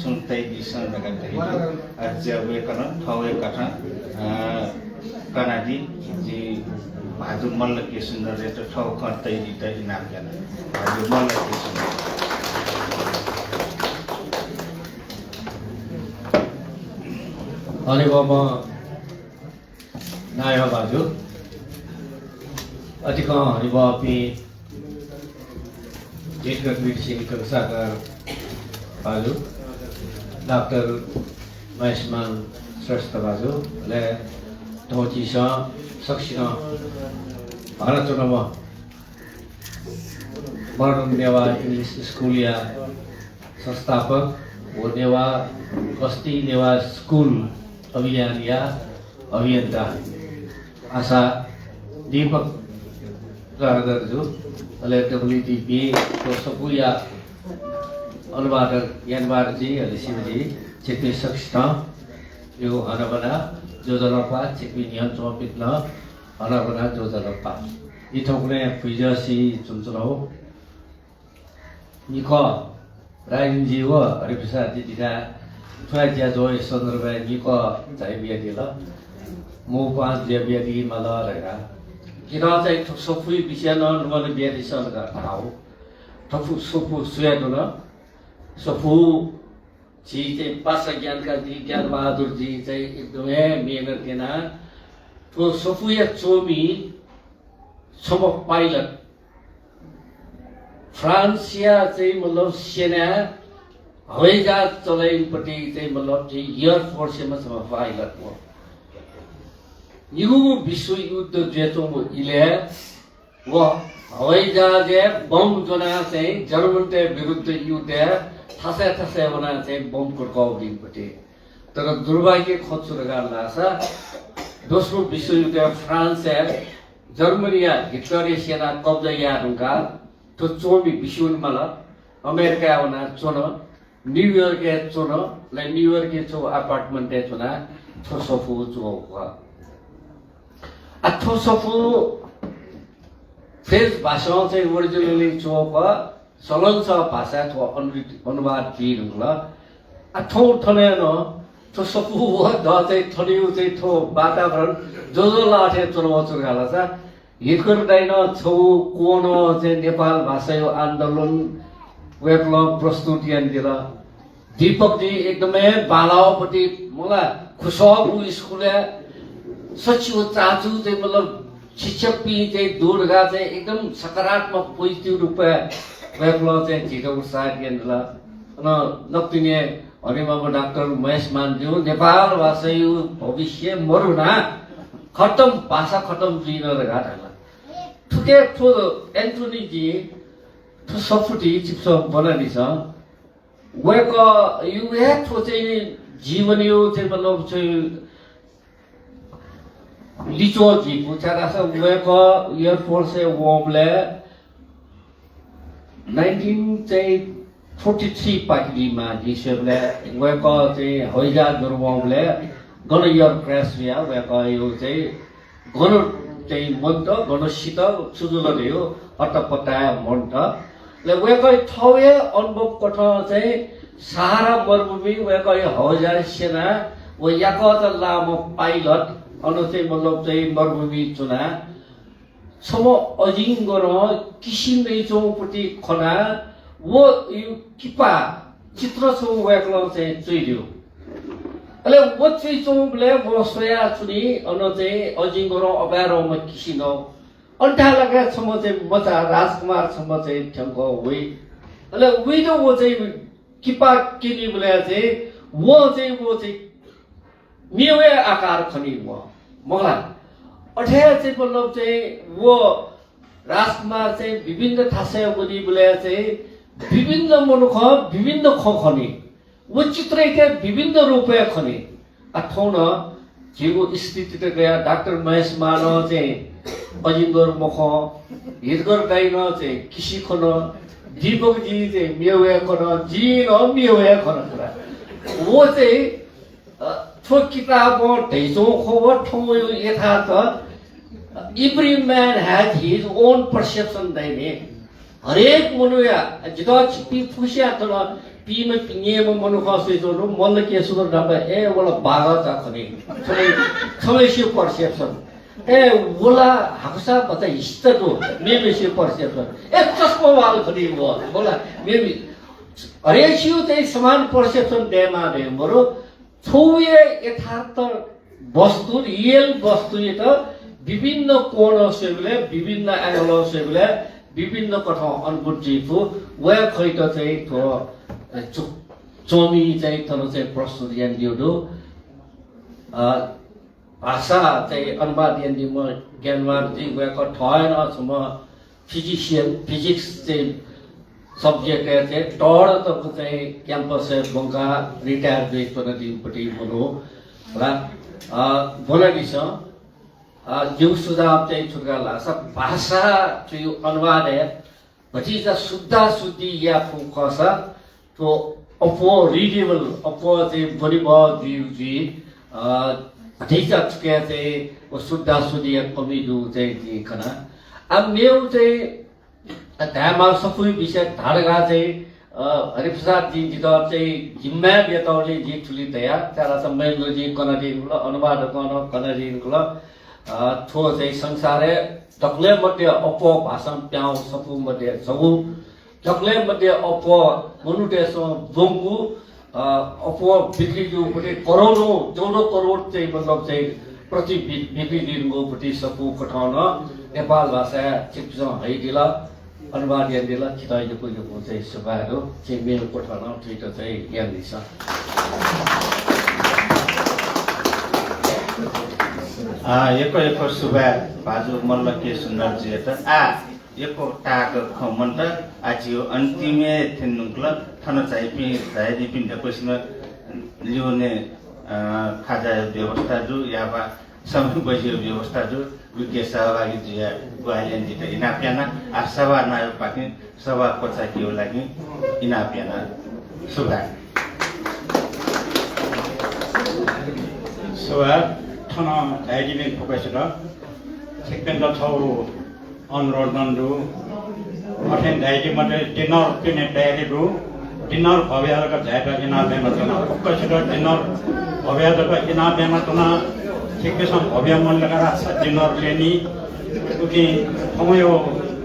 छुं तयादिसँ धकाः धयागु। आः झी वय्‌कलं थौंया कथं, अ, कनादी। जिं भाजु मल्ल के सुन्दरजुयात थौं खँ तयादीत इनाप याना। भाजु मल्ल के सुन्दर। हनेबहःम्ह नायः भाजु, अतिकं हनेबहःपिं हितकर्मी सिंह कंसाकार भाजु, डाक्टर महेशमान श्रेष्ठ भाजु, अले थौं झीसं सकसिनं हनाच्वनाम्ह Modern नेवाः English School या संस्थापक व नेवाः गस्ती नेवाः स्कुल अभियानया अभियन्ता आशा दीपक राजदारजु, अले दबुलिइ दीपिं थ्व सफूया अनुवादक यानबारजी, अले शिवजी, छिकपिं सकसितं जिगु हनाबना ज्वजलपा, छिकपिं न्ह्यःने च्वंपिन्त नं हनाबना ज्वजलपा। जि थौंकन्हय् फुइँजःसी च्वनाच्वनागु निकः रागिनी जी व हरिप्रसाद जी दिनाः थ्व ज्याझ्वःया सन्दर्भय् निकः झाया बियादिल। मू पाहां जुया बियादी माल धकाः। जिं नं चाहिँ थ्व सफूया विषयय् नं नुगः बियादिसँ धकाः धाःगु। थ्व सफू सुया दुन? सफू झी चाहिँ पासा ज्ञानकाजी, ज्ञानबहादुरजी चाहिँ एकदम हे मेहनत यानाः थ्व सफूया च्वमि छम्ह pilot, फ्रान्सया चाहिँ मतलब सेनाय् हवाईजहाज चलाइम्ह पति चाहिँ मतलब चाहिँ air force याम्ह छम्ह pilot व। निगूगु विश्वयुद्ध जुयाच्वंगु इलय् व हवाईजहाजय् बम ज्वनाः चाहिँ जर्मनतय् विरुद्ध युद्धय् थासय् थासय् वनाः चाहिँ बम कुर्काःगु इलय् पति। तर दुर्भाग्य खँ छु धकाः धाःसा दोस्रो विश्वयुद्धय् फ्रान्सय् जर्मनीया हिटलरया सेना कब्जा याये धुंकाः थ्व च्वमि बिस्युं माल। अमेरिकाय् वनाः च्वन, न्युयोर्कय् च्वन, अले न्युयोर्कय् छगू apartmentय् च्वनाः थ्व सफू च्वःगु खः। आ, थ्व सफू French भाषां चाहिँ originally च्वःगु खः, चलनसः भाषाय् थ्व अनु-, अनुवाद जुइ धुंकल। आ, थौं थन नं थ्व सफू व द चाहिँ थनयु चाहिँ थ्व वातावरण ज्वजलपा थें च्वनावःगु छु धकाः धाःसा हितकर दाइनं छगू कोणं चाहिँ नेपाल भाषाया आन्दोलन वय्कलं प्रस्तुत यानादिल। दीपकजी एकदमै बांलाःगु पति मला खुसःगु स्कुलय् सच्छि व चाचु चाहिँ मतलब शिक्षकपिं चाहिँ दु धकाः चाहिँ एकदम सकारात्मक positive रूपय् वय्कलं चाहिँ झीत उत्साह यानादिल। अन नकतिनि हनेबहःम्ह डाक्टर महेशमानज्यू नेपाल भाषाया भविष्य मरुना खतम, भाषा खतम जुइन धकाः धाल। थुके थ्व एन्टोनीजी थ्व सफूति छिकपिन्सं ब्वनादिसँ। वय्कःया हे थ्व चाहिँ जीवनया चाहिँ मतलब चाहिँ लिच्वः जुइगु, छाय्धाःसा वय्कः Air Force-य् वंबलय् nineteen चाहिँ forty three पाखे जुइमाः जिं स्वयेबलय् वय्कः चाहिँ हवाईजहाज ज्वना वंबलय् गन air crash जुयाः वय्कःया चाहिँ गन चाहिँ मन्त, गन सित, छु जुल धयो अत्ता पत्ता हे मन्त। अले वय्कःया थःगु हे अनुभव कथं चाहिँ सहारा मरुभूमि वय्कःया हवाईजहाज स्यनाः व याकःचा लाःम्ह pilot अन चाहिँ मतलब चाहिँ मरुभूमि च्वनाः छम्ह अजिङ्गरं किसि नइच्वंगु पति खनाः व किपा चित्र छगू वय्कलं चाहिँ च्वयादिल। अले व च्वइच्वंबलय् वं स्वयाच्वनी, अन चाहिँ अजिङ्गरं अपाय्धंम्ह किसि नं। अन थाय् लाकाय् छम्ह चाहिँ मचा राजकुमार छम्ह चाहिँ थ्यंक वइ। अले वइत व चाहिँ किपा क्यनीबलय् चाहिँ वं चाहिँ व चाहिँ मेवया आकार खनी वं, मखु ला? अथे चाहिँ मतलब चाहिँ व राजकुमार चाहिँ विभिन्न थासय् वनीबलय् चाहिँ विभिन्न मनुखं विभिन्न खँ खनी। व चित्रयात विभिन्न रूपय् खनी। आ, थौं नं झीगु स्थिति त गया, डाक्टर महेश मां नं चाहिँ अजिङ्गर मखं, हितकर दाइ नं चाहिँ किसि खन, दीपक जी चाहिँ मेवया खन, जिं नं मेवया खन। व चाहिँ अ, थ्व किताबं धयाच्वंगु खँ व थौंया यथार्थ, every man has his own perception धाइ नि। हरेक मनूया, जितः छिकपिं फुक्कसिया थन पीम्ह पि-, न्येम्ह मनू खः स्वयाच्वनु, मल्ल के सुन्दर ढाम्बा, ए, व ला बाघ चा खनी। छम्ह, छम्हसिया perception। ए, व ला हाकुसा भचा हिस्सा दु, मेम्हसिया perception। ए, चस्मावाल खनी व, व ला मेम्ह, हरेकसिया चाहिँ समान perception दयेमाः धइगु मरु। थ्वया यथार्थ वस्तु, real वस्तुयात विभिन्न कोणं स्वयेबलय्, विभिन्न angle-ं स्वयेबलय् विभिन्न कथं अनुभूति जुइ फु। वया खँयात चाहिँ थ्व, अ, च्व-, च्वमि चाहिँ थन चाहिँ प्रस्तुत यानादीगु दु। अ, भाषा चाहिँ अनुवाद यानादीम्ह ज्ञानमान जी, वय्कः थः हे नं छम्ह physician, physics चाहिँ subject-य् चाहिँ third तक चाहिँ campus-य् ब्वंकाः retire जुयाच्वनादीम्ह मनू ला, अ, ब्वनादिसँ। अ, जिगु सुझाव चाहिँ छु धकाः धाःसा भाषा चाहिँ अनुवादय् भतिचा सुद्धासुद्धि याये फुगु खःसा थ्व अप्वः readable, अप्वः चाहिँ ब्वनेबहः जुइगु जुइ, अ, भतिचा थुकी चाहिँ व सुद्धासुद्धिया कमी दुगु चाहिँ जिं खना। आ, मेगु चाहिँ धायेमाःगु सफूया विषय धाःसा चाहिँ, अ, हरिप्रसाद जी जितः चाहिँ जिम्मा बियातःगुलिं जिं थुलि धया, त्याला चाहिँ महेन्द्र जीं कनादीगु खः, अनुवादकं नं कनादीगु खः। अ, थ्व चाहिँ संसारय् दकलय् मध्ये अप्वः भाषां प्याहां सफू मध्ये छगू, दकलय् मध्ये अप्वः मनूतय्सं ब्वंगु, अ, अप्वः बिक्री जूगु पति करोडौं, चौध करोड चाहिँ मतलब चाहिँ प्रति बि-, बिक्री जुइगु पति सफू कथं नं नेपाल भाषाय् छिकपिन्सं हयादिल, अनुवाद यानादिल, छितः यक्व यक्व चाहिँ सुभाय् दु। छिं मेगु कथं नं थुइत चाहिँ यानादिसँ। आ, यक्व यक्व सुभाय् भाजु मल्ल के सुन्दर जुयात। आ, यक्व ताःक खँ मन्त, आ, झीगु अन्तिमय् थ्यने धुंकल। थन झाइपिं, झायादीपिं दक्वसिनं लिउने, अ, खाजाया व्यवस्था जू, याःबा समय बजिया व्यवस्था जू, उके सहभागी जुयाः ग्वाहालि यानादीत इनाप याना। आ, सभानायःपाखें सभा क्वचायेकेगु लागि इनाप याना। सुभाय्। सुभाय्। थन झायादीपिं फुक्कसित छिकपिन्त छगू अनुरोध यानागु दु। अथें धायेगु मते dinner पिने तयारी दु। Dinner भव्य जक झायेत इनाप यानाच्वना। फुक्कसित dinner भव्य जक इनाप यानाच्वना। छिकपिन्सं भव्य मन्त धकाः dinner ल्यनी। उकिं थौंया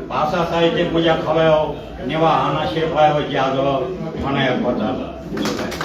भाषा साहित्य मुँज्या खलःया नेवाः हानं सिरपाःया ज्याझ्वः थन हे क्वचाल।